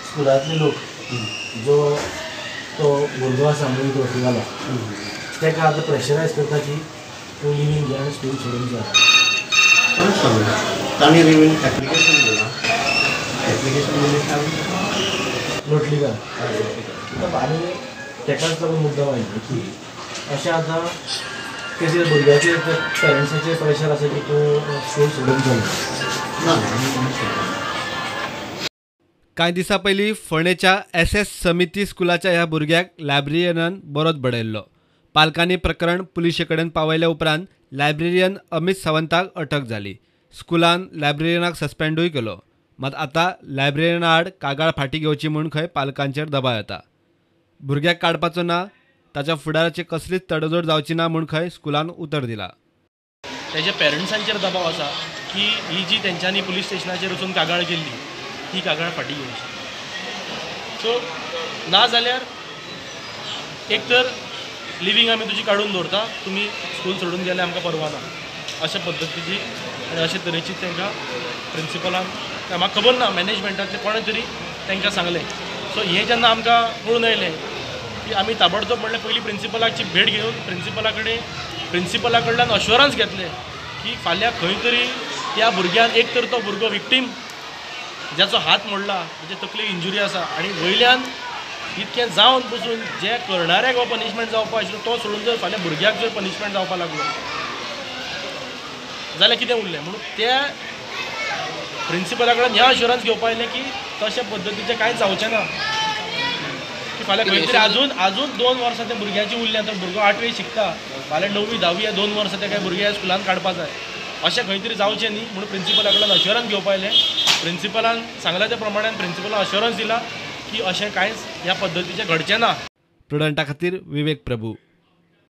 स्कुलांतले लोक जो तो भुरगो आसा म्हणून लोटलीवालो ताका आतां प्रेशरायज करता की तूं लिवींग घे आनी स्कूल सोडून जा. कोणें सांगलें? तांणी रिवींग एप्लिकेशन दिलां, एप्लिकेशन दिलें लोटलीकार. आनी ताकाच लागून मुद्दम आयिल्लो की अशें आतां कशें भुरग्याचेर पेरंट्साचेर प्रेशर आसा की तूं स्कूल सोडून चल. ना. कांय दिसां पयलीं फोंडेच्या एस समिती स्कुलाच्या ह्या भुरग्याक लायब्रेरियनान बरोच बडयल्लो. पालकांनी प्रकरण पुलिशे कडेन पावयल्या उपरांत लायब्रेरियन अमित सावंताक अटक जाली. स्कुलान लायब्रेरियनाक सस्पेंडूय केलो. मात आतां लायब्रेरियना आड कागाळ फाटीं घेवची म्हूण खंय पालकांचेर दबाव येता. भुरग्याक काडपाचो ना, ताच्या फुडाराची कसलीच तडजोड जावची ना म्हूण खंय स्कुलान उतर दिला. ताच्या पेरंट्सांचेर दबाव आसा की ही जी तेंच्यांनी पुलीस स्टेशनाचेर वचून कागाळ केल्ली ही कागाळ फाटीं घेवची. सो ना जाल्यार एक तर लिवींग आमी तुजी काडून दवरता, तुमी स्कूल सोडून गेले आमकां परवा ना, अशा पद्दतीची आनी अशे तरेची तांकां प्रिंसिपलान, म्हाका खबर ना मॅनेजमेंटांतले कोणें तरी तांकां सांगलें. सो हें जेन्ना आमकां कळून आयलें की आमी ताबडतोब म्हणल्यार पयलीं प्रिंसिपलाची भेट घेवन प्रिंसिपला कडल्यान अश्योरन्स घेतलें की फाल्यां खंय तरी त्या भुरग्यान एक तर तो भुरगो विक्टीम ज्याचो हात मोडला, ताचे तकलेक इंजुरी आसा आनी वयल्यान इतकें जावन पसून जे करणाऱ्याक हो पनिशमेंट जावपा आशिल्लो तो सोडून जर फाल्यां भुरग्याक जर पनिशमेंट जावपा लागलो जाल्यार कितें उरलें. म्हणून त्या प्रिंसिपला कडेन हें अश्योरन्स घेवपा आयलें की तशे पद्दतीचें कांय जावचें ना, की फाल्यां खंय तरी आजून 2 वर्सां त्या भुरग्याची उरल्या, तो भुरगो 8वी शिकता, फाल्यां 9वी 10वी या 2 वर्सां त्या काय भुरग्याक स्कुलान काडपा जाय, अशें खंय तरी जावचें न्ही म्हणून प्रिंसिपला कडल्यान अश्योरन्स घेवपा आयलें. प्रिंसिपलान सांगलें त्या प्रमाणे प्रिंसिपलान अश्योरन्स दिला की अशें कांयच ह्या पद्दतीचें घडचें ना. प्रुडंटा खातीर विवेक प्रभू.